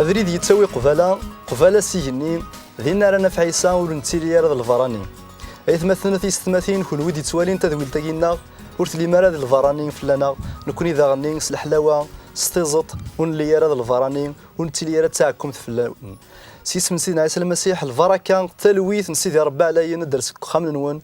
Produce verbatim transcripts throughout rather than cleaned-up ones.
Abrid yettawi qbala, qbala s igenni, dinna ara naf Ɛisa ur nettili ara d lbarani. Aytmaten a tiyessetmatin, kunwi d-yettwalin tadwilt-agi-nneɣ, ur tellim ara d lbarani fell-aneɣ, nekkni daɣenni s leḥlawa, s tiẓeṭ, ur nelli ara d lbarani, ur nettili ara d taɛekkumt fell-awen. S yisem n Sidna Ɛisa Lmasiḥ, lbaraka, talwit n Sidi Ṛebbi Ɛlayen ad d-ters deg uxxam-nwen,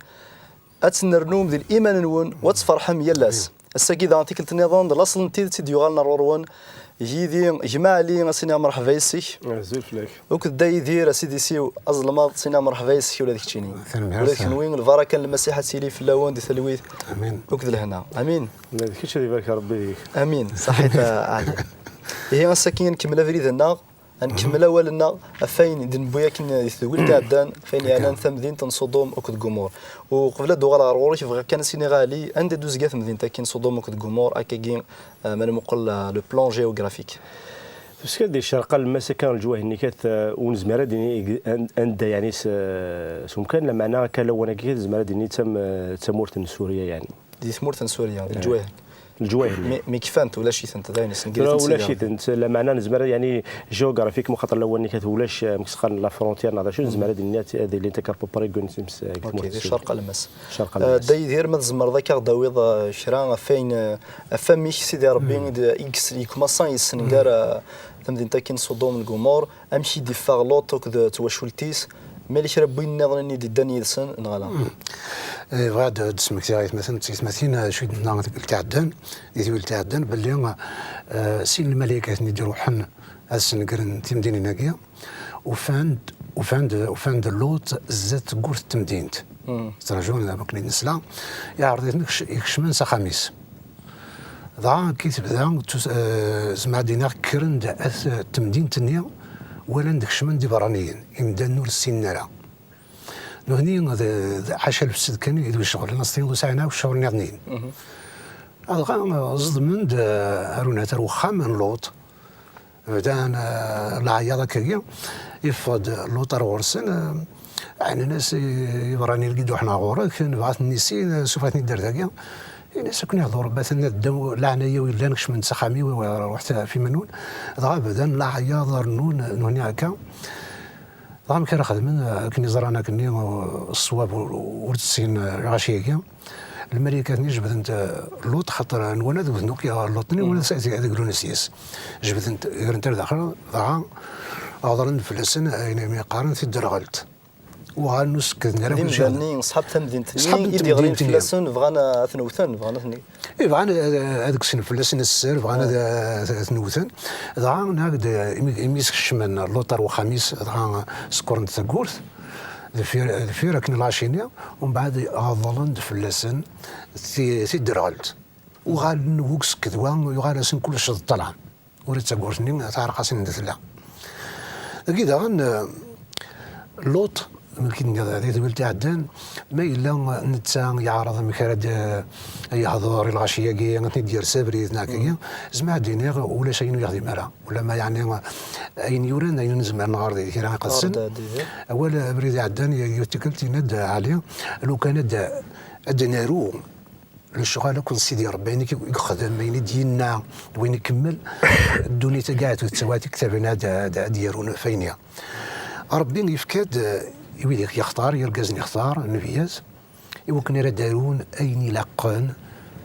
ad tennernum di liman-nwen, u ad tferḥem yal ass. Ass-agi daɣen tikkelt nniḍen, d laṣel n tidet i d-yuɣalen ar ɣur-wen. Yid-i, gma Ɛli, a s-iniɣ mṛeḥba yes-k. Azul fell-ak. Akked Dda Yidir, a sidi-s-iw azelmaḍ, a s-iniɣ mṛeḥba yes-k ula d keččini. Tanemmirt. Ula d kenwi, lbaraka n Lmasiḥ ad tili fell-awen di talwit. Amin. Akked lehna. Amin. Ula d kečč ad ibarek Ṛebbi deg-k. Amin. Ṣaḥit a Ɛli. Ihi ass-agi ad nkemmel abrid-nneɣ. Ad nkemmel awal-nneɣ ɣef wayen i d-newwi akken di tedwilt iɛeddan, ɣef wayen yeɛnan tamdint n Ṣudum akked Gumur. U qbel ad d-uɣaleɣ ɣer ɣur-k, bɣiɣ kan ad s-iniɣ a Ɛli, anda d uzga temdint-agi n Ṣudum akked Gumur, akkagi, eh, ma nmuqel, eh, le plan géographique. Tusga-d di ccerq alemmas akka leǧwayeh-nni kat, eh, ur nezmir ad d-nini eg-, an-, anda yeɛni s, eh, s umkan, lameɛna akka lawan-agi kat nezmer ad d-nini d tam-, eh, d tamurt n Surya yeɛni. Di tmurt n Surya, di leǧwayeh. Leǧwayeh-nni. Mi, mi kfant, ulac-itent, d ayen isengiren. Ula ulac-itent, lameɛna nezmer, yeɛni, géographiquement, xaṭer lawan-nni kat ulac, eh, amek s-qqaren, la frontière, neɣ d acu, nezmer ad d-nini ad, ad ilint akka à peu près deg tmurt. Ok, di ccerq alemmas. Ccerq alemmas. Eh, Dda Yidir, ma tzemreḍ ad k-aɣ-d-tawiḍ, eh, kra ɣef wayen, eh, ɣef wamek Sidi Ṛebbi i d-, i yes-, yekmaṣan yessenger, eh, tamdint-agi n Ṣudum d Gumur, amek i d-iffeɣ Luṭ akked twacult-is? Ma yella kra n win nniḍen i d-iddan yid-sen, neɣ ala? Eh, bɣiɣ ad d-smektiɣ aytmaten d tiyessetmatin, eh, acu i d-nenna tikkelt iɛeddan, di tikkelt iɛeddan, belli, eh, sin lmalayek i d-iruḥen ad snegren timdinin-agi, ufan-d, ufan-d, ufan-d Luṭ zdat tewwurt n temdint. Ttrajun, am akken i d-nesla, iɛreḍ-iten kec-, ikecmen s axxam-is. Dɣa akka i tebda, tus-, eh, zemreɣ ad d-iniɣ, kkren-d at temdint-nni, walan-d kecmen-d iberraniyen, imdanen ur ssinen ara. Nutni d, d ḥaca lefsed kan i d ccɣel, laṣel ur sɛin ara ccɣel nniḍen. Dɣa, eh, ẓedmen-d, eh, ar unat ar wexxam n Luṭ. Bdan, eh, leɛyaḍ akkagi, yeffeɣ-d Luṭ ar ɣur-sen, eh, ɛnan-as i iberraniyen i d-iruḥen ɣer ɣur-k, nebɣa ad ten-nissin, eh, sufeɣ-iten-id ar dagi. Ini-as, akken ihḍu Ṛebbi, atan ad ddaw leɛnaya-w yellan, kecmen-d s axxam-iw, ruḥet ɣef iman-nwen. Dɣa bdan leɛyaḍ rennun, nutni akka. Dɣa amek ara xedmen, akken i ẓran akkenni, eh, ṣṣwab ur, ur t-ssinen, eh, lɣaci-agi. Lmalikat-nni jebdent, eh, Luṭ, xaṭer nwan ad wten akk Luṭ-nni, nwan ad, ad glun seg-s. Jebdent, grent ar daxel, dɣa ɣeḍlen-d fell-asen ayen imi qqaren tidderɣelt. Uɣalen ur sekkden ara d akk imdanen-nni, ṣṣḥab tamdint-nni i d-yeɣlin fell-asen, bɣan ad ten-wten, bɣan ad ten- I bɣan ad, ad kksen fell-asen sser, bɣan ad, ad ten-wten. Dɣa, nnan-d, imi, imi skecmen Luṭ ar wexxam-is, dɣa sekkren-d tawwurt, deffir, deffir akken lɣaci-nni, umbeɛd ɣeḍlen-d fell-asen ti-, tidderɣelt. Uɣalen ur sekkden, yuɣal-asen kullec d ṭṭlam. Ula d tawwurt-nni teɛreq-asen anda tella. Dagi daɣen, eh, Luṭ, amek i d-nniɣ di tedwilt iɛeddan, ma yella netta yeɛreḍ amek ara d-, eh, yehḍer i lɣaci-agi, ad ten-id-yers abrid, neɣ akkagi, zemreɣ ad d-iniɣ ulac ayen ur yexdim ara. Ulamma yeɛni ayen yuran, ayen nezmer nɣer di Tira Iqedsen. Awal abrid iɛeddan, yiwet tikkelt, yenna-d Ɛli, lukan ad, ad d-naru lecɣal akk n Sidi Ṛebbi, ayen i yexdem, ayen i d-yenna, d wayen ikemmel, ddunit-agi ahat ur tettawi ara tiktabin ad, ad, ad d-yarun ɣef wayen-a. Ṛebbi yefka-d, eh, i wid i yextar, irgazen ixtar, nnbiyyat, i wakken ara d-arun ayen ilaqen,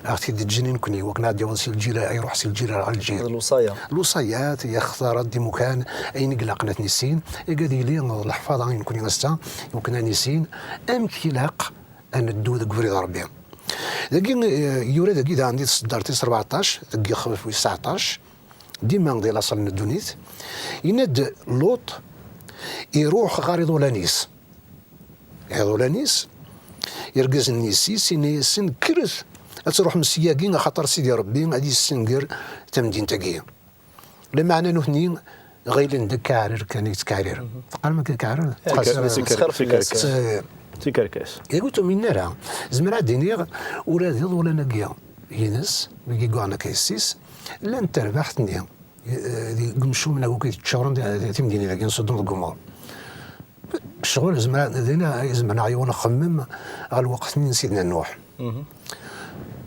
ad ɣ-t-id-ǧǧen i nekni, i wakken ad d-yaweḍ si lǧil, ad iruḥ si lǧil ɣer lǧil. D lewṣaya. Lewṣayat, yextar-d imukan, ayen i ilaqen ad t-nissin, i ad yili d leḥfaḍa i nekni ass-a, i wakken ad nissin amek ilaq ad neddu deg ubrid n Ṛebbi. Dagi, eh, yura dagi daɣen di tseddart tis rbeɛṭac, deg yixef wis tseɛṭac, dima di laṣel n ddunit, yenna-d Luṭ iruḥ ɣer iḍulan-is. Iḍulan-is, irgazen n yessi-s, yenna-yasen, kkret ad truḥem syagi, axaṭer Sidi Ṛebbi ad yessenger tamdint-agi. Lameɛna nutni ɣilen d akaɛrir kan i yettkaɛrir. Teqqarem akka akaɛrir? Tikerkas. Tikerkas. Tikerkas. Yagi ur tuminen ara. Zemreɣ ad d-iniɣ ula d iḍulan-agi ines, mi i yuɣen akka yessi-s, llan terbaɛt-nni, eh, deg umcum neɣ akk i yeččuren timdinin-agi n Ṣudum d Gumur. Ccɣel, zemreɣ, dinna i zemreɣ neɣ yiwen uxemmem ɣer lweqt-nni n Sidna Nuḥ.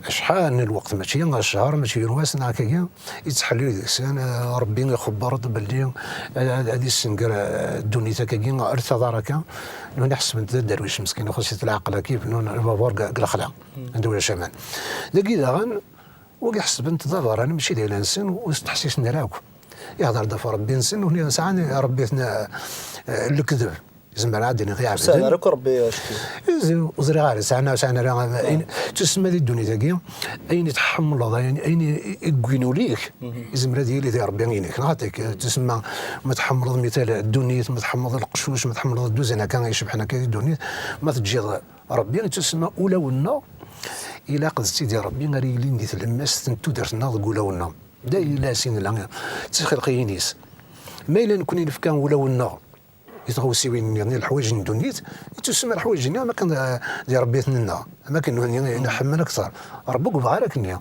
acḥal n lweqt, mačči ccher, mačči yiwen wass, neɣ akkagi, yettḥellil deg-sen, eh, Rebbi ixebber-d belli, eh, ad, ad issenger, eh, ddunit akkagi, ar taḍar akka, nuni ḥesben-t d aderwic meskin, ixuṣ-it leɛqel akka, ibennun lbabuṛ deg, deg lexla, anda ulac aman. Dagi daɣen, wagi ḥesben-t d abeṛṛani, mačči d ayla-nsen, ur s-ttḥessisen ara akk. Ihḍer-d ɣef Rebbi-nsen, nuni sɛan Rebbi-ten, eh, lekdeb. Zemreɣ ad d-iniɣ iɛebden. Sɛan ara akk Rebbi acekki. Ur ẓriɣ ara, sɛan, sɛan ara, in-, tttusemma di ddunit-agi, ayen i tḥemmleḍ, ayen, ayen i, i, i yewwin ul-ik, izmer ad yili di Rebbi-inek. Neɣ aṭak, tttusemma ma tḥemmleḍ mital ddunit, ma tḥemmleḍ leqcuc, ma tḥemmleḍ dduzan akka icebḥen akka di ddunit, ma teǧǧiḍ Rebbi, tttusemma ulawen-nneɣ, ilaq d tidi Rebbi ara yilin di tlemmast n tudert-nneɣ deg ulawen-nneɣ. D ayen i la sin la, d tixelqiyin-is. Ma yella nekni nefka ulawen-nneɣ i tɣawsiwin-nni, i leḥwayeǧ n ddunit, ittusemma leḥwayeǧ-nni am akken d, d Rebbi i ten-nenna, am akken nutni i nḥemmel akteṛ. Rebbi ur yebɣa ara akken-nni.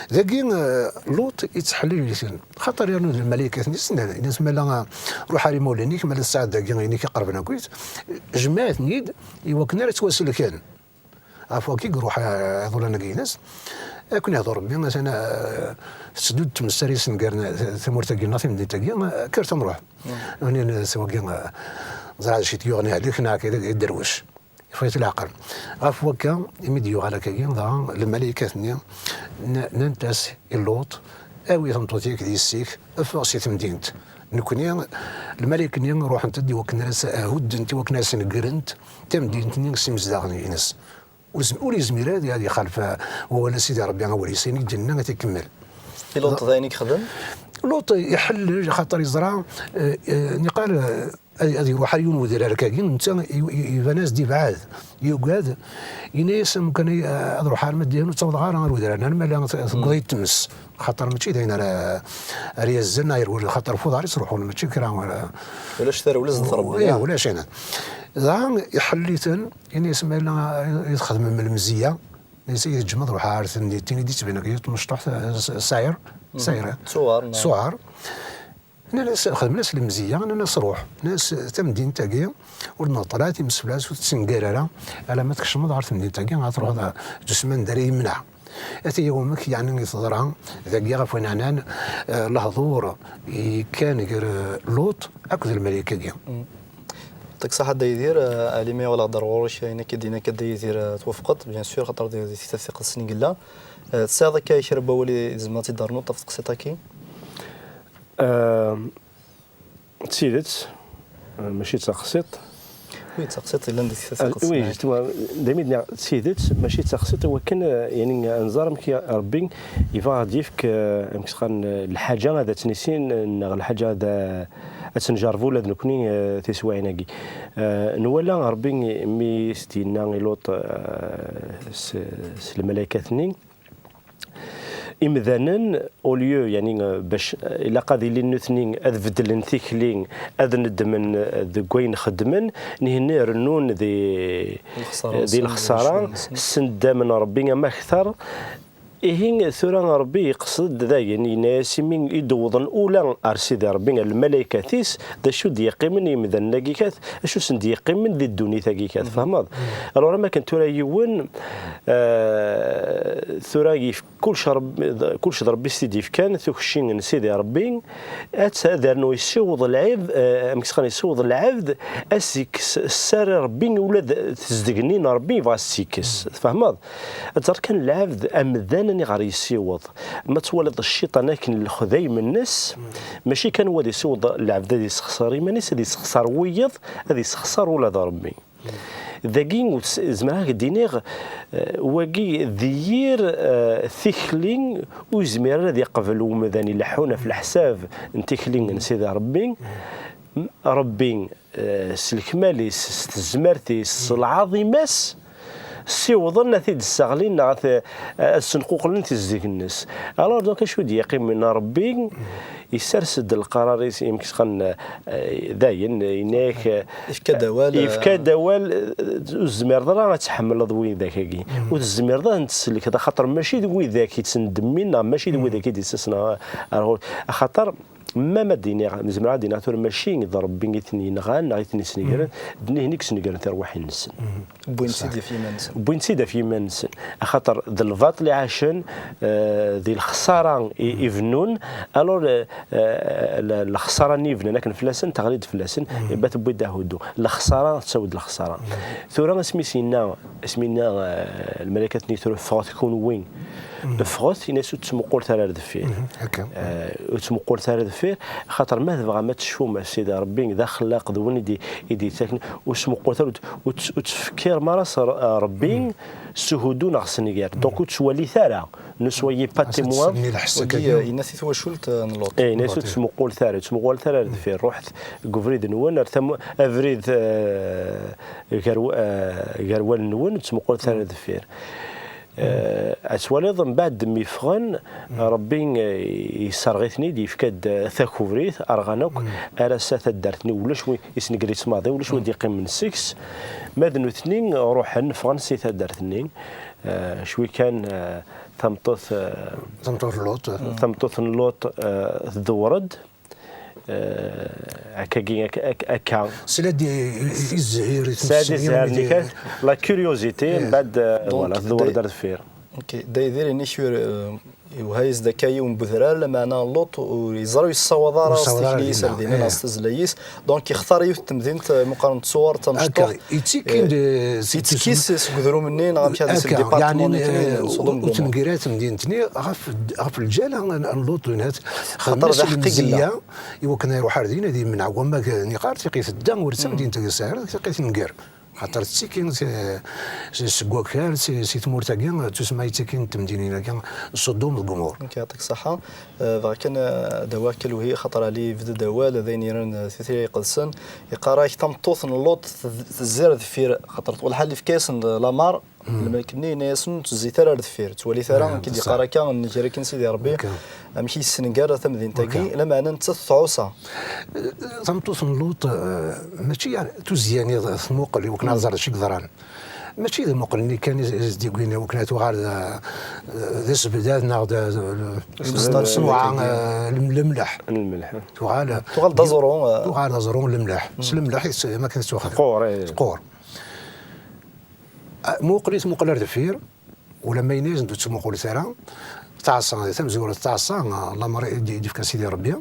Dagi, eh, Luṭ yettḥellil-iten, xaṭer yernu d lmalaykat-nni s-, nnan, ini-as, ma la, eh, ruḥ ar imawlan-ik, ma la tesɛiḍ dagi ayen i k-iqerben akkit, jmeɛ-iten-id i wakken ara ttwaselken. Ɣef wakki i iruḥ, eh, iḍulan-agi-ines. Akken ihḍer Rebbi, atan, eh, tetteddu-d tmes ara yessengaren tamurt-agi neɣ timdint-agi, eh, kkret ad nruḥ. Nnan-as wagi, eh, ẓer d acu i t-yuɣen, yehlek neɣ akka d, d aderwec. Yeffeɣ-it leɛqel. Ɣef wakka, imi d-yuɣal akkagi, dɣa lmalaykat-nni nna-, nnant-as i Luṭ, awi tameṭṭut-ik d yessi-k, ffeɣ si temdint. Nekni, lmalayek-nni ruḥent-d i wakken ara s-, huddent, i wakken ara snegrent tamdint-nni s imezdaɣen-ines. Ur yezm-, ur yezmir ad, ad ixalef, uh, wawal n Sidi Ṛebbi, awal-is, ayen i d-yenna ad t-ikemmel. I Luṭ d ayen i yexdem? Luṭ iḥellel, axaṭer yeẓra, uh, uh, niqal, uh, ad, ad iruḥ ar yiwen wedrar akkagi, netta i, i, iban-as-d ibɛed, yugad, yenna-yas, "Amkan ay, uh, ad ruḥeɣ arma d dihin ur ttawḍeɣ ara ar wedrar, arma la t-, tewweḍ-iyi tmes." Xaṭer mačči d ayen ara, ara yazzan, ara yerwel, xaṭer f uḍar i ttruḥun, mačči kra, ara. Ulac tarewla zdat Ṛebbi, ih, neɣ? Ulac ayen. Dɣa iḥellel-iten, ini-as, "Ma yella i txedmem lemzeyya, ini-as, i tejmeḍ, ruḥ ar tendit, tin i d-yettbin akked tmecṭuḥt, eh, s-, Saɛir, Saɛir, eh? Suɛer, neɣ? Suɛer." Nnan-as, xedmen-as lemzeyya, nnan-as, "Ruḥ." Nnan-as, "Tamdint-agi ur d-neṭṭel ara times fell-as, ur tettenger ara, alamma tkecmeḍ ɣer temdint-agi, ad truḥeḍ, eh, d usman d ara yemneɛ." Ata wamek, yeɛni, i teḍra dagi ɣef wayen ɛnan, eh, lehdur yekkan gar, eh, Luṭ akked lmalayek-agi. Yeɛṭik ṣṣeḥḥa a Dda Yidir, eh, alimi i ɣleɣ-d ar ɣur-k, ayen akka d-yenna akka Dda Yidir, eh, twafqeḍ, bien sûr, xaṭer di, di Tektabt Iqedsen i yella. Eh, tesɛiḍ akka kra n wawal i tzemreḍ ad t-id-ternuḍ ɣef teqsiṭ-agi? Eh, D tidet, eh, mačči d taqsiṭ. Oui, d taqsiṭ yellan di Tektabt Iqedsen. Oui, justement, d ayen i d-nniɣ, d tidet, mačči d taqsiṭ, i wakken, eh, yani, ad nẓer amek Ṛebbi yebɣa ad d-yefk, eh, amek s-qqaren, eh, lḥaǧa ad tt-nissin, eh, neɣ lḥaǧa ad, eh, ad tt-njerreb ula d nekni, eh, tiswiɛin-agi. Eh, nwala Ṛebbi mi s-d-yenna i Luṭ, eh, s, s lmalaykat-nni, imdanen, au lieu, yani, eh, bac, eh, ilaq ad ilin nutni ad beddlen tikli, ad nedmen, eh, deg wayen xeddmen, nihin rennun di, di lexsara, senddamen Ṛebbi am akteṛ. Ihi, tura Ṛebbi yeqsed dayen, yenna-yas imi i d-wwḍen ula ar Sidi Ṛebbi, ar lmalaykat-is, d acu d-yeqqimen i yimdanen-agi kat, acu sen-d-yeqqimen di ddunit-agi kat, tfehmeḍ? Alors, am akken tura yiwen, eh, tura yif-, kullec Ṛebbi, kullec d Ṛebbi s t-id-yefkan, tukci n Sidi Ṛebbi, ad, ad rnu yessiweḍ lɛib-, eh, amek s-qqaren, yessiweḍ lɛebd, ad s-ikkes sser i Ṛebbi, ula d tezdeg-nni n Ṛebbi yebɣa ad s-tt-ikkes, tfehmeḍ? Ad tẓer kan lɛebd amdan aniɣer yessiweḍ. Ma twalaḍ cciṭan akken lexdayem-nnes, mačči kan wa ad yessiweḍ lɛebd ad yessexṣer iman-is, ad yessexṣer wiyiḍ, ad yessexṣer ula d Ṛebbi. Dagi, ur tt-, zemreɣ ad k-d-iniɣ, eh, wagi d yir, eh, tikli ur yezmir ara ad yeqbel umdan ileḥḥun ɣef leḥsab n tikli n Sidi Ṛebbi. Ṛebbi, eh, s lekmal-is, s tezmert-is, s lɛaḍima-s, ssiwḍen ad t-id-sseɣlin neɣ ad t-, ad ssenquqlen tizdeg-nnes. Alors, donc, acu i d-yeqqimen? Ṛebbi yessers-d leqrar-is imesxen, eh, dayen, yenna-yak, eh, yefka-d awal, eh, yefka-d awal, eh, ur tezmireḍ ara ad tḥemmleḍ widak-agi. Ur tezmireḍ ara ad ten-tsellkeḍ, axaṭer mačči d widak i ttendemmin, neɣ mačči d widak i d-ittasen ar, ar ɣur-, axaṭer Ma, ma d-iniɣ, zemreɣ ad d-iniɣ tura mačči d Ṛebbi i ten-yenɣan neɣ i ten-yesnegren, d nitni i yesnegren tirwiḥin-nsen. Wwin-tt-id ɣef yiman-nsen. Wwin-tt-id ɣef yiman-nsen. Axaṭer d lbaṭel i ɛacen, eh, di lexṣara i, i bennun, alors, eh, eh, la, lexṣara-nni i bnan akken fell-asen, teɣli-d fell-asen, iba tewwi-d ahuddu. Lexṣara tettawi-d lexṣara. Tura asmi s-yenna, asmi yenna, eh, lmalaykat-nni tura ffɣet kunwi, ffɣet, ini-as ur ttmuqulet ara ar deffir. Eh, ur ttmuqulet ara ar deffir, axaṭer ma tebɣam ad tecfum ɣef Sidi Ṛebbi, d axellaq, d win i d-, i d-yettaken, ur ttmuqulet ara, ur tt-, ur tt-, ur ttfekkirem ara s Ṛ-, Ṛebbi s uhuddu neɣ s nnger. Donc ur ttwalit ara, ne soyez pas témoin. Wagi, eh, yenna-t i twacult, eh, n Luṭ. Eh, yenna-as ur ttmuqulet ara, ur ttmuqulet ara ar deffir. Ruḥet deg ubrid-nwen, ar tamu-, abrid, eh, gar w-, eh, gar wallen-nwen, ur ttmuqulet ara ar deffir. Eh, ad twaliḍ, mbeɛd mi ffɣen, Ṛebbi, eh, yesserɣ-iten-id, yefka-d, eh, takubrit, rɣan akk, ar ass-a taddart-nni ulac wi yesnegren-itt maḍi, ulac wi d-yeqqimen seg-s. Ma d nutni, ruḥen, ffɣen si taddart-nni. Eh, cwi kan, eh, tameṭṭut, eh, tameṭṭut n Luṭ, eh, tameṭṭut n Luṭ, eh, tdewwer-d. Eh, akkagi, ak-, ak-, akka. Sla-d i, i, i zzhir, i tmesliwin, i zzhir, la curiosité, mbeɛd, eh, voilà, tdewwer-d ar deffir. Ok, Dda Yidir, ini-k, eh, iwehha-yas-d akka yiwen n wedrar, lameɛna Luṭ ur yeẓri ur yessawaḍ ara s tikli-is ar dinna neɣ s tazzla-is. Donc, yextar yiwet n temdint, eh, mi qqaren Tṣuwar tamecṭuḥt. Yettekki-d, eh, yettekki s-, seg udrum-nni, neɣ amek ad isel, département-nni, eh, n Sodome d Gomorrhe. Ur tenger ara temdint-nni ɣef, ɣef lǧal n, n Luṭ, xaṭer d aḥeqqi i yella. I wakken ad iruḥ ar din, ad yemneɛ wamma d-, niqar tiqit dda, ur d tamdint i yesɛa, tiqit nger. Xaṭer tettekki si, si, seg wakal, si, si tmurt-agi, tusemma yettekkin temdinin-agi, Sodome d Gomorrhe. Ok, yɛṭik ṣṣeḥḥa. Eh, bɣiɣ kan, eh, ad awiɣ kan lewhi, xaṭer Ali yebda-d awal, d ayen yerran, eh, Tutlayt Iqedsen. Yeqqar-ak tameṭṭut n Luṭ tez-, tezzi ar deffir, xaṭer lḥal yefka-yasen-d lameṛ, lmelk-nni yenna-yasen ur ttezzit ara ar deffir. Ttwalit ara, akken d-yeqqar akka, nnger akken Sidi Ṛebbi, amek i yessenger tamdint-agi, lameɛna nettat tɛuṣa. Tameṭṭut n Luṭ, eh, mačči, yeɛni, tuzzya-nni tmuqel i wakken ad tẓer d acu i yeḍran. Mačči d amuqel-nni kan i s-, i s-d-yewwin i wakken ad tuɣal d, d asebdad neɣ d, d, d ṣṣenɛa, eh, lem-, lemleḥ. Lmelḥ. Tuɣal, tuɣal d aẓru, eh, tuɣal d aẓru n lemleḥ. S lemleḥ i s-, am akken tettwaxdem. Teqqur, eh. Teqqur. Ah, muqel i tmuqel ar deffir, ulamma yenna-yas-d ur ttmuqulet ara, taɛṣa, tamezwarut taɛṣa, lameṛ i d-, i d-yefka Sidi Ṛebbi.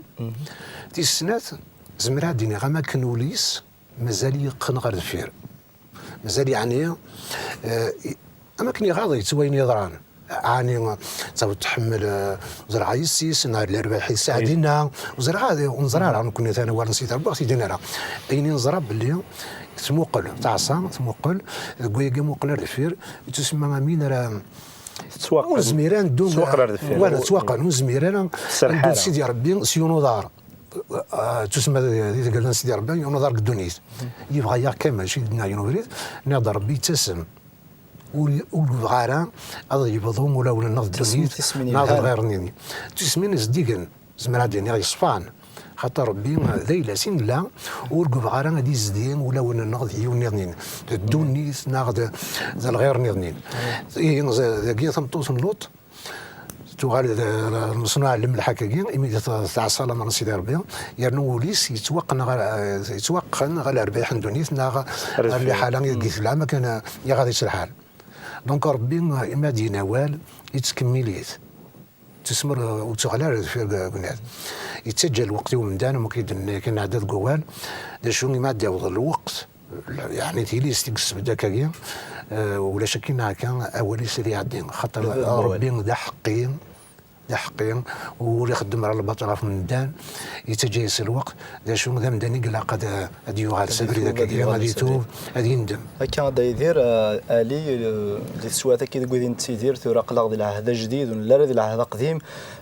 Tis snat, zemreɣ ad d-iniɣ am akken ul-is mazal yeqqen ɣer deffir. Mazal yeɛni, eh, am akken iɣaḍ-itt wayen yeḍran. Ɛni taweḍ tḥemmel, eh, ẓerɛa yessi-s, neɣ lerbaḥ yesɛa dinna, ur ẓerɛa, ur neẓra ara nekkni tanwalt n Sidi Ṛebbi, ur ɣ-t-id-yenna ara. Ayen i neẓra belli tmuqel, taɛṣa tmuqel, deg wayagi muqel ar deffir, ur tusemma amin ara, tettwaqqen. Ur nezmir ara neddu, tettwaqqen ar deffir. Wala, tettwaqqen, ur nezmir ara neddu d Sidi Ṛebbi s yiwen uḍar. Ah, tusma di, di tgelda n Sidi Ṛebbi, yiwen uḍar deg ddunit. Yebɣa-yaɣ kan, mačči d-nna yiwen ubrid, nniɣ-d Ṛebbi yettasem. Ur, ur yebɣa ara ad yebḍu ulawen-nneɣ d ddunit, neɣ d lɣir-nni. Tismin zeddigen, zemreɣ ad d-iniɣ yeṣfan. Xaṭer Ṛebbi d ayla-s i nella, ur yebɣa ara ad yezdi ulawen-nneɣ d yiwen nniḍen, d ddunit neɣ d, d lɣir nniḍen. Ihi, dagi tameṭṭut n Luṭ, tuɣal d, d, lmeṣnuɛ n lemleḥ akkagi, imi d t-, teɛṣa lameṛ n Sidi Ṛebbi, yernu wul-is yettwaqqen ɣer, yettwaqqen ɣer lerbayeḥ n ddunit, neɣ ɣer liḥala i deg i tella, am akken, eh, iɣaḍ-itt lḥal. Donc, Ṛebbi, eh, imi ad d-yini awal, yettkemmil-it. Tusmer, eh, ur tuɣal ara deffir g-, gwnat. Yettaǧǧa lweqt i umdan, am akken i d-nenna yakan, nɛedda deg wawal, d acu, imi ad d-yaweḍ lweqt, yeɛni tili s deg ssebd akkagi, eh, ulac akken akka, awal-is ad iɛeddi. Xaṭer Ṛebbi d aḥeqqi, d aḥeqqi, ur ixeddem ara lbaṭel ɣef medden, yettaǧǧa-yas lweqt. D acu, d amdan i ilaq ad, ad yuɣal s abrid akkagi, ad itub, ad yendem. Akka, a Dda Yidir, eh, Ali, eh, di teswiɛt-agi deg wid i nettidir, tura aql-aɣ di lɛehd ajdid, ur nelli ara di lɛehd aqdim.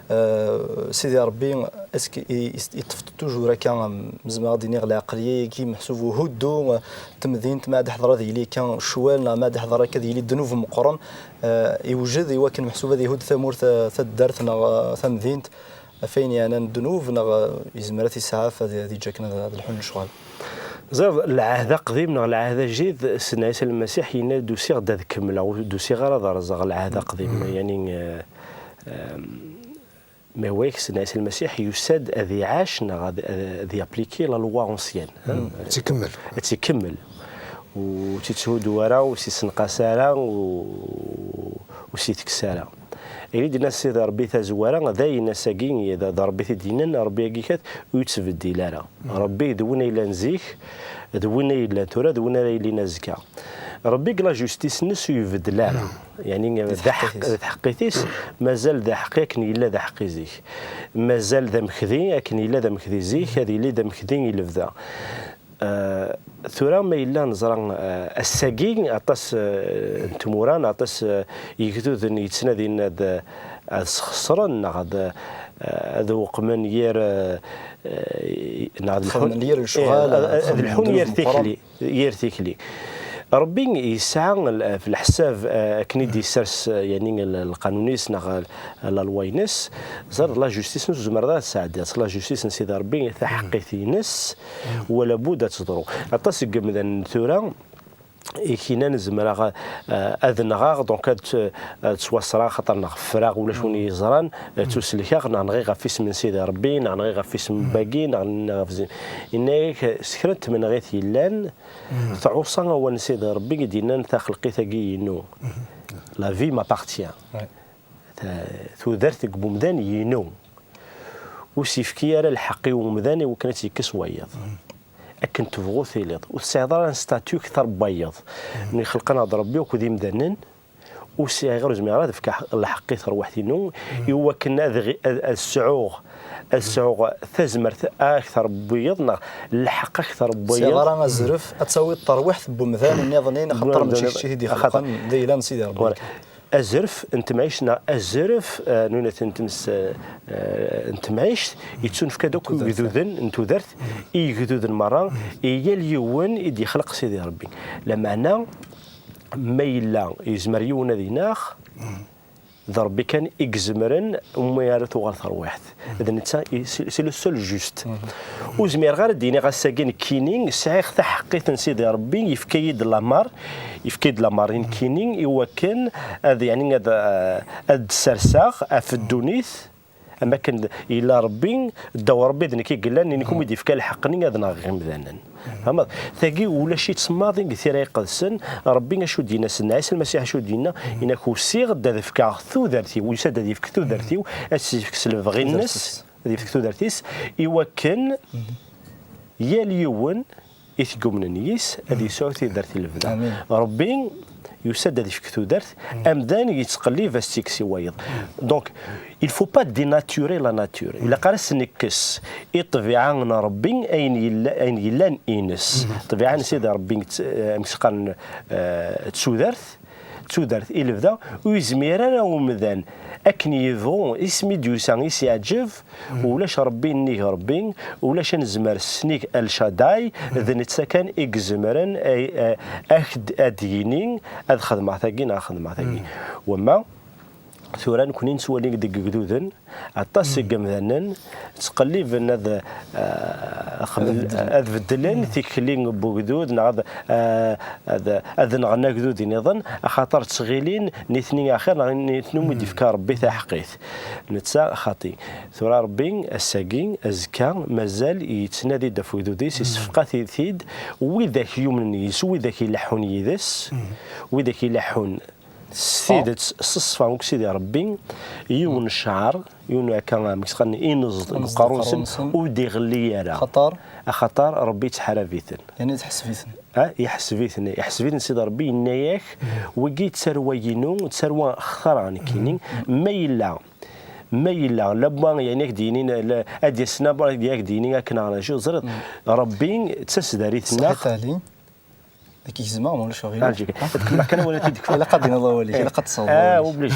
Eh, Sidi Ṛebbi, est-ce que i, i, yeṭṭef-d toujours akka, em, zemreɣ ad d-iniɣ lɛeqliya-agi, meḥsub uhuddu, eh, temdint, ma ad iḥḍer ad yili akka ccwal, neɣ ma ad iḥḍer akka ad yili ddnub meqqren, eh, iwjed i wakken meḥsub ad ihudd tamurt, eh, taddart neɣ, eh, tamdint, ɣef wayen yeɛnan ddnub, neɣ, eh, yezmer ad t-isɛef ad, ad yeǧǧ akken ad, ad lḥun lecɣal? Ẓer, lɛehd aqdim neɣ lɛehd ajdid, Sidna Ɛisa Lmasiḥ yenna-d: "Usiɣ-d ad kemmleɣ, ur d-usiɣ ara ad rẓeɣ lɛehd aqdim." Yani, eh, em, Mais oui, Sidna Ɛisa Lmasiḥ yusa-d ad iɛac neɣ ad, ad, ad yappliquer la loi ancienne, hein. Ad tt-ikemmel. Ad tt-ikemmel. Ur tt-itthuddu ara, ur s-issenqas ara, ur, ur s-itekkes ara. Ayen i d-yenna Sidi Ṛebbi tazwara, d ayen ass-agi, d, d Ṛebbi i t-id-yennan, Ṛebbi-agi kat ur yettbeddil ara. Ṛebbi d win ay yellan zik, d win ay yellan tura, d win ara yilin azekka. Ṛebbi deg la justice-nnes ur ibeddel ara. Yeɛni d aḥeqq, d taḥeqqit-is, mazal d aḥeqqi akken yella d aḥeqqi zik. Mazal d amekdi akken yella d amekdi zik, ad yili d amekdi i lebda. Eh, tura ma yella neẓra, eh, ass-agi aṭas, eh, n tmura, neɣ aṭas, eh, igduden yettnadin ad, ad sxeṣren, neɣ ad, eh, ad weqmen yir, eh, eh, neɣ ad Xedmen lḥun, yir lecɣal, eh, ad, ad xedmen lḥun ddnub yir meqqren. tikli, yir tikli. Ṛebbi yesɛa l-, f leḥsab, eh, akken i d-yessers, eh, yani l-, lqanun-is neɣ l-, la loi-ines, ẓer la justice-ines ur tezmireḍ ad tesɛeddiḍ. La justice n Sidi Ṛebbi, taḥeqqit-ines, wala bud ad teḍru. Aṭas n yemdanen tura i k-inan zemreɣ, eh, ad nɣeɣ, donc ad, ad ttwasreɣ, xaṭer neɣ ffreɣ, ulac win i yeẓran, eh, ttuselkeɣ, neɣ nɣiɣ ɣef isem n Sidi Ṛebbi, neɣ nɣiɣ ɣef isem n wagi, neɣ nɣiɣ ɣef zin. Yenna-yak, s kra n tmenɣit yellan, tɛuṣa awal n Sidi Ṛebbi i d-yennan taxelqit-agi inu. La vie m'appartient. Ouais. Ta-, tudert deg umdan inu. Ur s-yefki ara lḥeqq i umdan i wakken ad tt-yekkes wayeḍ. Akken tebɣu tiliḍ. Ur tesɛiḍ ara un statut kter n wayeḍ. Mi xelqen-aɣ-d Ṛebbi akked imdanen, ur sɛiɣ ara, ur zmireɣ ara ad fkeɣ lḥeqq i terwiḥt-inu, i wakken ad ɣi-, ad, ad sɛuɣ, ad sɛuɣ tazmert akter n wiyeḍ, neɣ lḥeqq akter n Sɛiḍ wiyeḍ. Ara azref ad tawiḍ terwiḥt n umdan nniḍen-axaṭer mačči kečč i t-ixelqen, d ayla n Sidi Ṛebbi. Voilà. Azref n temɛict neɣ azref, eh, n unat n tmes, eh, eh, n temɛict, yettunefk-d akk igduden n tudert, i yigduden merra, i yal yiwen i d-yexleq Sidi Ṛebbi. Lameɛna, ma yella yezmer yiwen ad ineɣ, d Ṛebbi kan i izemren umi ara tuɣal terwiḥt. D netta i, c'est, c'est le seul juste. Ur zmireɣ ara ad d-iniɣ ass-agi nekkini sɛiɣ taḥeqqit n Sidi Ṛebbi, yefka-yi-d lamer, yefka-yi-d lamer i nekkini i wakken ad, yeɛni ad, ad d-serseɣ ɣef ddunit, am akken d-, yella Ṛebbi, ddaw Ṛebbi d nekk i yellan, i nekk umi d-yefka lḥeqq-nni ad nɣeɣ imdanen. Tfehmeḍ? Tagi ulac-itt maḍi deg Tira Iqedsen. Ṛebbi acu d-yenna, Sidna Ɛisa Lmasiḥ acu d-yenna? Yenna-k, usiɣ-d ad fkeɣ tudert-iw, yusa-d ad yefk tudert-iw, ad tt-yefk s lebɣi-nnes, ad yefk tudert-is, i wakken yal yiwen i t-yumnen yis ad yesɛu tudert i lebda. Amin. Ṛebbi yusa-d ad yefk tudert, amdan yettqellib ad s-tt-yekkes i wayeḍ. Donc, il faut pas dénaturer la nature. Ilaq ara s-nekkes i ṭṭbiɛa n Ṛebbi ayen yella, ayen yellan ines. Ṭṭbiɛa n Sidi Ṛebbi, eh, amek s-qqaren, eh, d tudert, d tudert i lebda, ur yezmir ara umdan akken yebɣu, ismi d-yusa i s-yeɛǧeb, ulac Ṛebbi nnig Ṛebbi, ulac anezmar s nnig El Shaddai, d netta kan i izemren ay, ay, ak-d-, ad d-yini ad xedmeɣ tagi neɣ ad xedmeɣ tagi. Wamma, tura nekni nettwali deg igduden, aṭas n yemdanen ttqelliben ad, eh, xem-, ad beddlen tikli n ugdud neɣ ad, eh, ad, ad nɣen agdud nniḍen, axaṭer ttɣilin nitni axir neɣ nitni umi d-yefka Ṛebbi taḥeqqit. Netta xaṭi. Tura Ṛebbi ass-agi, azekka, mazal yettnadi-d ɣef ugdud-is, issefqat-it-id, widak yumnen yis, widak ileḥḥun yid-s, widak ileḥḥun s tidet, s ṣṣfa, akked Sidi Ṛebbi, yiwen n ccɛer, yiwen akka, amek s-qqaren, ineẓ deg uqerru-nsen, ur d-iɣelli ara. Axaṭer? Axaṭer Ṛebbi yettḥarab-iten. Yeɛni yeḥseb-iten. Ah, yeḥseb-iten, yeḥseb-iten Sidi Ṛebbi, yenna-yak, wigi d tarwa-inu, d tarwa xtareɣ nekkini, ma yella, ma yella, labba, yeɛni ad k-d-yini, la, ad d-yas nabba, ad k-d-yini akken neɣ acu, ẓriḍ, Ṛebbi d taseddarit-nneɣ. Saḥit Ali. Ad k-gezmeɣ, ma ulac aɣilif. Ah, ǧiɣ. Ad kemmleɣ kan awal ad t-id-kfeɣ. Ilaq ad d-tiniḍ awal-ik, ilaq ad tesɛuḍ awal-ik.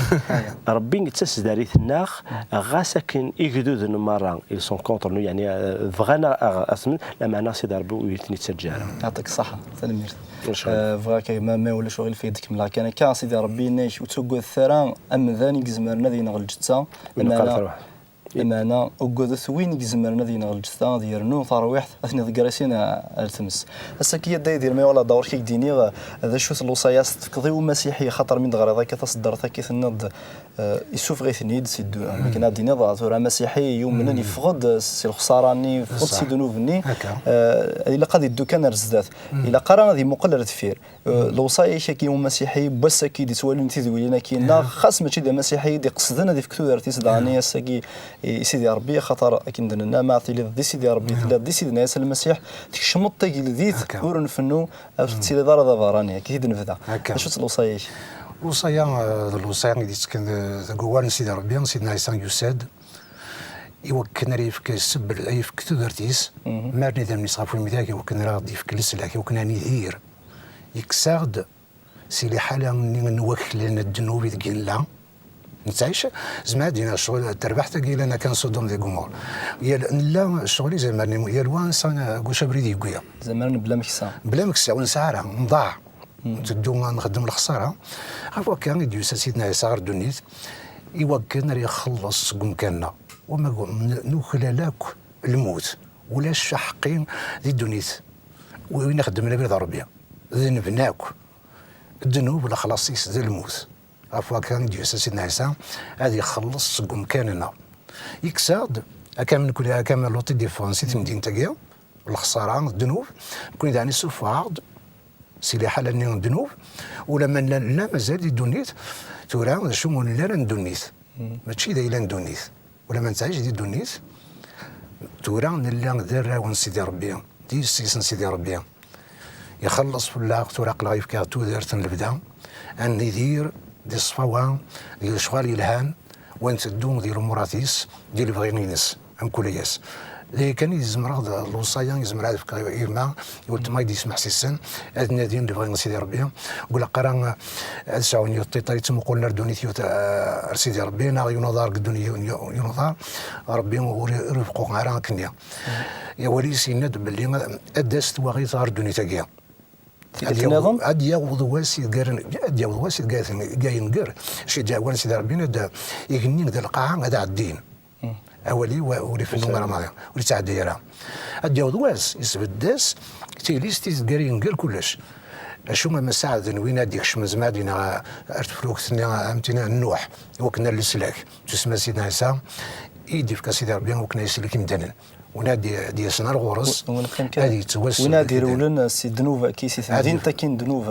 Ṛebbi d taseddarit-nneɣ, ɣas akken igduden merra, ils sont contre nous, yeɛni, eh, bɣan a, a, a, lameɛna Sidi Ṛebbi ur ten-yettaǧǧa ara. Yeɛṭik ṣṣeḥḥa, tanemmirt. Ulac aɣilif. Eh, bɣiɣ kan, ma, ma ulac aɣilif, ad d-kemmleɣ kan akka. Sidi Ṛebbi yenna-ak, ur ttaggadet ara amdan i izemren ad yenɣ lǧetta. Ur neqqar lameɛna tarwiḥt. Lameɛna, uggadet win i izemren ad yenɣ lǧetta, ad yernu tarwiḥt, ad ten-iḍegger i sin ar tmes. Ass-agi, a Dda Yidir, ma yuɣal ɣer ɣur-k, ad k-d-iniɣ d acu-t lewṣaya s tefkeḍ i umasiḥi, axaṭer mi d-ɣriḍ akka taṣeddart-agi, tenniḍ-d, eh, issufeɣ-iten-id si ddu-, akken ad d-tiniḍ, tura amasiḥi yumnen yeffeɣ-d si lexṣara-nni, yeffeɣ-d si ddnub-nni, eh, ilaq ad iddu kan ar zdat. Ilaq ara ad imuqel ar deffir. Eh, lewṣaya-k-agi umasiḥi, n wass-agi d-ittwalin tidwilin-agi, neɣ xas mačči d amasiḥi i d-iqesden ad ifk tudert-is daɣen i ass-agi i, i Sidi Ṛebbi, axaṭer akken d-nenna, ma tiliḍ di Sidi Ṛebbi, telliḍ di Sidna Ɛisa Lmasiḥ, tkecmeḍ tageldit, ur nfennu, ur tettiliḍ ara d abeṛṛani. Akka i d-nebda. D acu-tt lewṣaya-k? Lewṣaya, eh, d lewṣaya i d-yettekkan, eh, deg wawal n Sidi Ṛebbi, Sidna Ɛisa yusa-d i wakken ara yefk ssebba, ara yefk tudert-is, mar n idammen-is ɣef umidag, i wakken ara ɣ-d-yefk leslak, i wakken ad nidir. Yekkes-aɣ-d si liḥala-nni n waklan n ddnub i deg nella nettɛic, zemreɣ ad d-iniɣ ccɣel terbaḥt-agi yellan akka n Sodom d Gomor. Yal, nella ccɣel izemren, yal wa nesɛa deg wacu abrid yewwi. Zemren bla meksa. Bla meksa, ur nesɛi ara, nḍaɛ. Nteddu nxeddem lexsara. Ɣef wakka i d-yusa Sidna Ɛisa ɣer ddunit, i wakken ara ixelleṣ seg umkan-nneɣ. Wama n-, nuklal akk lmut, ulac aḥeqqi di ddunit. Win ixeddmen abrid n Ṛebbi, d nnben akk. Ddnub, lexlaṣ-is d lmut. Ɣef wakka i d-yusa Sidna Ɛisa ad ixelleṣ seg umkan-nneɣ. Yekkes-aɣ-d, akka am nekni, akka am Luṭ i d-yeffɣen si temdint-agi, lexsara, ddnub, nekni daɣen issufeɣ-aɣ-d si liḥala-nni n ddnub, ulamma nella, nella mazal di ddunit, tura d acu ur nelli ara n ddunit. Mačči d ayla n ddunit. Ulamma nettɛic di ddunit, tura nella d arraw n Sidi Ṛebbi, d yessi-s n Sidi Ṛebbi. Ixelleṣ fell-aɣ, tura aql-aɣ yefka-aɣ tudert n lebda, ad nidir di ṣṣfawa, di lecɣal yelhan, wa nteddu di lumurat-is, di lebɣi-ines, mkul ass. D aya kan i zemreɣ, d lewṣaya i zemreɣ ad fkeɣ i gma, i weltma i d-yesmeḥsisen, ad nadin lebɣi n Sidi Ṛebbi. Ur ilaq ara ad sɛun yiwet tiṭ ara yettmuqulen ar ddunit, yiwet, eh, ar Sidi Ṛebbi, neɣ yiwen uḍar deg ddunit, yiwen, yiwen uḍar. Ṛebbi ur, ur ibeqqu ara akkenni. Awal-is yenna-d belli ad d-tas twaɣit ɣer ddunit-agi. Ad yaweḍ, ad yaweḍ wass i deg ara, ad yaweḍ wass i deg ara ten-, i deg ara yenger. Acu i d-iɛawnen Sidi Ṛebbi, ad igenni d lqaɛa ad ɛeddin. Awal-iw ur ifennu ara maḍi, ur yettɛeddi ara. Ad d-yaweḍ wass, isbedd-as tilist i deg ara yenger kullec. Acu ama saɛden win ad d-ikecmen, zma ad ineɣ ar teflukt-nni, am tin n Nuḥ, i wakken ad leslak. Tusemma Sidna Ɛisa i d-ifka Sidi Ṛebbi i wakken ad yeslek imdanen. Win ad d-, ad d-yasen ar ɣur-s, win qqimen kan, ad yettwassel win ad d-irewlen si ddnub-agi, si temdint-agi n ddnub,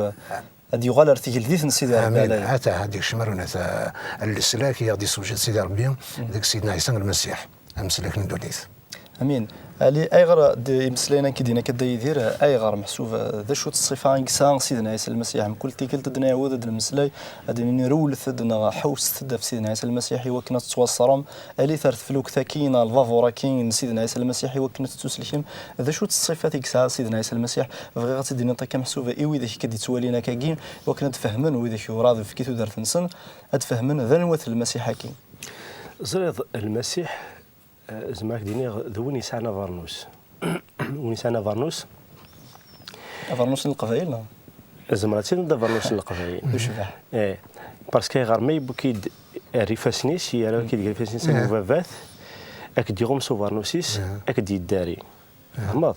ad yuɣal ar tgeldit n Sidi Ṛebbi. Amin. Ɛlay. Ata, ad yekcem ar unat, a, leslak i aɣ-d-yessewjed Sidi Ṛebbi deg Sidna Ɛisa Lmasiḥ, ameslak n ddunit. Amin. Ali, ayɣer d-, imeslayen-agi d-yenna akka Dda Yidir, ayɣer meḥsub, d acu-tt ṣṣifa i yesɛa Sidna Ɛisa Lmasiḥ? Mkul tikkelt ad d-nɛiwed ad d-nemmeslay, ad d-nini rewlet-d neɣ ḥewset-d ɣef Sidna Ɛisa Lmasiḥ i wakken ad tettwaṣṣrem. Alit ar teflukt-agi neɣ lbabuṛ-agi n Sidna Ɛisa Lmasiḥ i wakken ad tettuselkem. D acu-tt ṣṣifat i yesɛa Sidna Ɛisa Lmasiḥ? Bɣiɣ ad tt-id-tiniḍ akka meḥsub i widak i k-id-yettwalin akkagi, i wakken ad d-fehmen widak ur ɛad nefki tudert-nsen, ad d-fehmen d anwa-t Lmasiḥ-agi. Ẓriɣ, Lmasiḥ, eh, zemreɣ ad k-d-iniɣ d win yesɛan abernus. Win yesɛan abernus. Abernus n Leqbayel, neɣ? Zemreɣ ad tiniḍ d abernus n Leqbayel. D ucbeḥ. Eh, parce que ayɣer ma yewwi-k-id ar ifassen-is, yerra-k-id gar ifassen-is am ubabat, ad k-d-iɣum s ubernus-is, ad k-d-yeddari. Tfehmeḍ?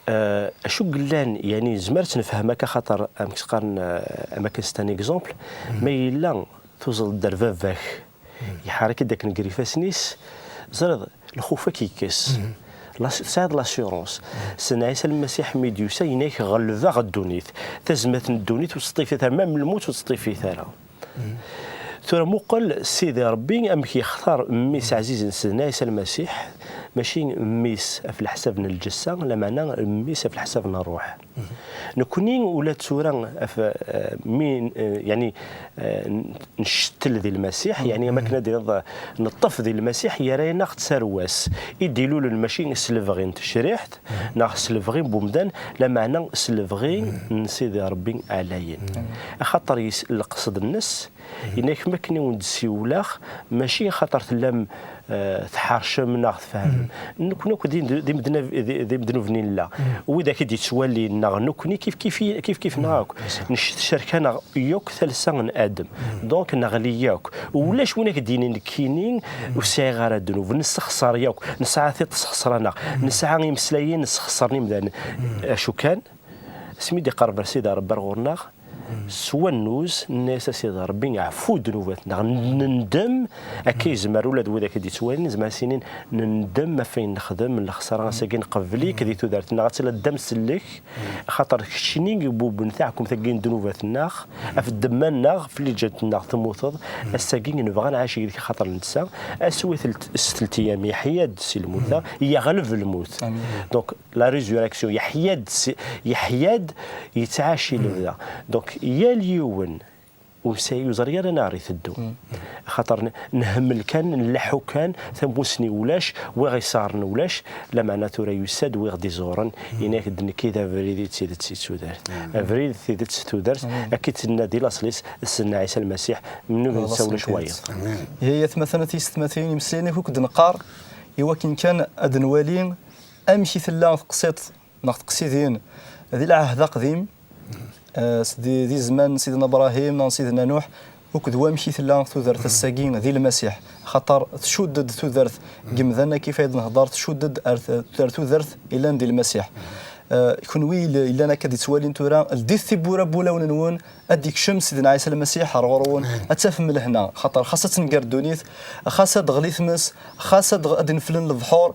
Eh, acu yellan, yani, nezmer ad tt-nefhem akka, xaṭer, amek s-qqaren, eh, am akken c'est un exemple, ma yella tuẓeḍ-d ar baba-k, yeḥrek-d akken gar ifassen-is, ẓriɣ, lxuf ad k-yekkes. La, tesɛiḍ l'assurance. Sidna Ɛisa Lmasiḥ mi d-yusa, yenna-k ɣelbeɣ ddunit. Tazmert n ddunit ur teṭṭifit ara, même lmut ur teṭṭifit ara. Tura muqel Sidi Ṛebbi amek yextar mmi-s ɛzizen Sidna Ɛisa Lmasiḥ, mačči mmi-s ɣef leḥsab n lǧessa, lameɛna mmi-s ɣef leḥsab n ṛṛuḥ. Nekni ula d tura ɣef, eh, mi, eh, yani, eh, n-, ncettel di Lmasiḥ, yani am akken ad d-tiniḍ, eh, neṭṭef di Lmasiḥ, yerra-yaneɣ-d tarwa-s i d-ilulen, mačči s lebɣi n tecriḥt, neɣ s lebɣi n wemdan, lameɛna s lebɣi n Sidi Ṛebbi ɛlayen. Axaṭer yis-, lqesd-nnes, yenna-k, "Ma akken i wen-d-siwleɣ, mačči axaṭer tellam, eh, tḥercem neɣ tfehmem." Nekkni akk d imd- d imedden, d d imednuben i nella. Widak i d-yettwalin neɣ nekkni kif kif, kif kif neɣ akk. Nec- tcerk-aneɣ yakk talsa n Adem. Donc neɣli yakk. Ulac win ak-d-yinin nekkini ur sɛiɣ ara ddnub. Nessexṣer yakk. Nesɛa tiṭ sxeṣren-aneɣ. Nesɛa imeslayen sxeṣren imdanen. Acu kan? Asmi d-iqerreb ar Sidi Ṛebbi ar ɣur-neɣ, s wannuz, nenna-yas a Sidi Ṛebbi, ɛfu ddnubat-nneɣ, nendem. Akka yezmer ula d widak i d-yettwalin, nezmer ad s-inin, nendem ɣef wayen nexdem n lexṣara, ass-agi nqebbel-ik di tudert-nneɣ, ad tiliḍ d amsellek, axaṭer d keččini i yebbuben taɛkemt-agi n ddnubat-nneɣ, ɣef ddemma-nneɣ, ɣef lǧidat-nneɣ temmuteḍ, ass-agi nebɣa ad nɛac yid-k axaṭer netta, ass wi telt- s teltiyam yeḥya-d si lmut-a, yeɣleb lmut. Donc, la résurrection, yeḥya-d, si- yeḥya-d, yettɛac i lebda. Donc, yal yiwen ur nesɛi, ur ẓri ara nar iteddu. Axaṭer n- nḥemmel kan, nleḥḥu kan, tamusni ulac, wiɣ isaren ulac, lameɛna tura yusa-d wiɣ d-iẓuren, yenna-ak-d nekki d abrid i d tidet i d tudert. Abrid d tidet d tudert, akka i d-tenna di laṣel-is, s Sidna Ɛisa Lmasiḥ, mennu d netta ulac wayeḍ. Ihi atmaten, a tiyessetmatin, imeslayen akk d-neqqar, iwakken kan ad nwali amek i tella teqsiṭ neɣ teqsidin di lɛahd aqdim, eh, s- di, di zman n Sidna Brahim neɣ n Sidna Nuḥ, akked wamek i tella tudert ass-agi di Lmasiḥ. Axaṭer tcudd-d tudert n yimdanen akka i d-nehder, tcudd-d ar t- ar tudert yellan di Lmasiḥ. Eh, kenwi yell- yellan akka d-ittwalin tura, ldit tiwwura n wulawen-nwen, ad d-ikcem Sidna Ɛisa Lmasiḥ ar ɣur-wen, ad tafem lehna, xaṭer xas ad tenger ddunit, xas ad d-teɣli tmes, xas ad d- ad d-neflen lebḥur,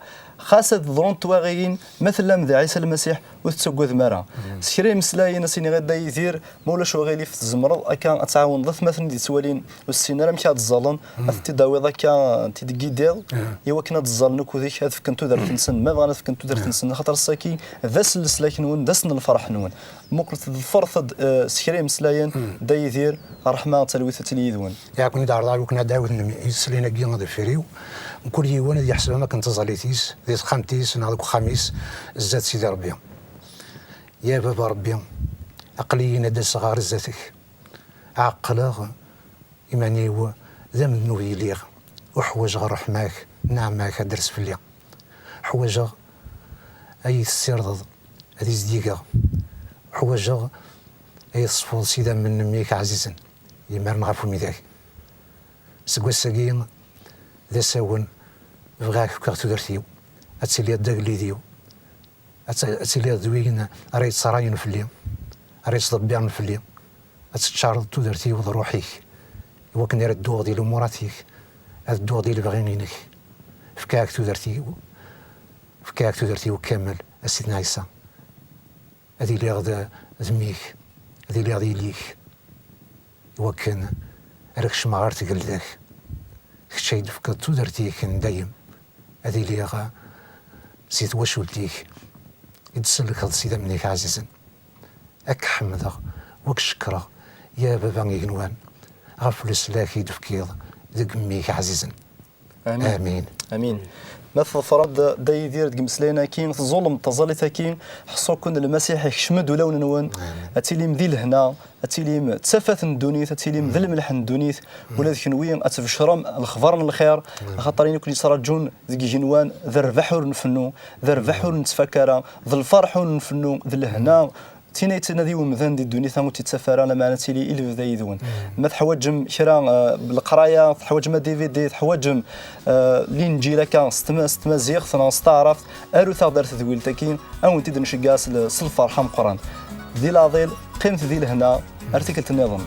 xas ad ḍrunt twaɣiyin, ma tellam di Ɛisa Lmasiḥ, ur tettaggadem ara. S kra imeslayen, ad s-iniɣ i Dda Yidir, ma ulac uɣilif, tzemreḍ akka ad tɛawneḍ atmaten i d-yettwalin, ur ssinen ara amek ad ẓẓallen, ad tent-id-tawiḍ akka, ad tent-id-tgiddiḍ, i wakken ad ẓẓallen akked-k, ad fken tudert-nsen, ma bɣan ad fken tudert-nsen, axaṭer ass-agi d ass n leslak-nwen, d ass n lferḥ-nwen. Muqel tḍefreḍ-d, eh, s kra imeslayen, Dda Yidir, ṛṛeḥma d talwit ad tili yid-wen. Yeɛqub i d-ɛerḍeɣ i wakken ad d-ɛawden imeslayen-agi deffir-iw, mkul yiwen ad yeḥseb am akken d taẓallit-is, di texxamt-is neɣ deg uxxam-is, zdat Sidi Ṛebbi. Ya Baba Ṛebbi, aql-iyi ad d-aseɣ ɣer zdat-k. Ɛeqleɣ iman-iw d amednub i lliɣ, uḥwaǧeɣ ṛṛeḥma-k, nneɛma-k ad d-ters fell-i. Ḥwaǧeɣ ad iyi-tessirdeḍ, ad izdigeɣ. Ḥwaǧeɣ ad iyi-tesfuḍ s idammen-nnem-ik ɛzizen, yemmaren ɣef umidag. Seg wass-agi d asawen, bɣiɣ ad k-fkeɣ tudert-iw, ad tiliḍ d agellid-iw, ad t- ad tiliḍ d win ara yettṣarayen fell-i, ara yettḍebbiren fell-i, ad teččareḍ tudert-iw d ṛṛuḥ-ik, i wakken ara dduɣ di lumurat-ik, ad dduɣ di lebɣi-inek. Fkiɣ-ak tudert-iw, fkiɣ-ak tudert-iw kamel, a Sidna Ɛisa. Ad iliɣ d, d mmi-k, ad iliɣ d yelli-k, i wakken ara kecmeɣ ɣer tgelda-k. Kečč ay d-tefkeḍ tudert-ik n dayem, ad iliɣ si twacult-ik i d-tsellkeḍ s idammen-ik ɛzizen. Ad k-ḥemdeɣ, u ad k-cekkreɣ, ya Baba igenwan, ɣef leslak i d-tefkiḍ deg mmi-k ɛzizen. Amin. Amin. Amin. Ma tḍefreḍ Dda Yidir deg imeslayen-agi, teẓẓullemt taẓallit-agi, ḥṣuken Lmasiḥ ikcem-d ulawen-nwen, ad tilim di lehna, ad tilim d tafat n ddunit, ad tilim d lmelḥ n ddunit, ula d kenwi ad tbecrem lexbar n lxir, axaṭer ayen akk yettṛaǧun deg igenwan d rrbeḥ ur nfennu, d rrbeḥ ur nettfak ara, d lferḥ ur nfennu, d lehna. Tin ay yettnadi umdan di ddunit-a ur tt-yettaf ara, lameɛna ad tili i lebda yid-wen. Ma teḥwaǧem kra, eh, leqraya, teḥwaǧem D V D, teḥwaǧem, eh, Linǧil akka s tma- s tmaziɣt neɣ s taɛrabt, arut-aɣ-d ar tedwilt-agi, ad wen-t-id-nceggeɛ s l- s lferḥ ameqqran. Di leɛḍil, qqimet di lehna, ar tikkelt nniḍen.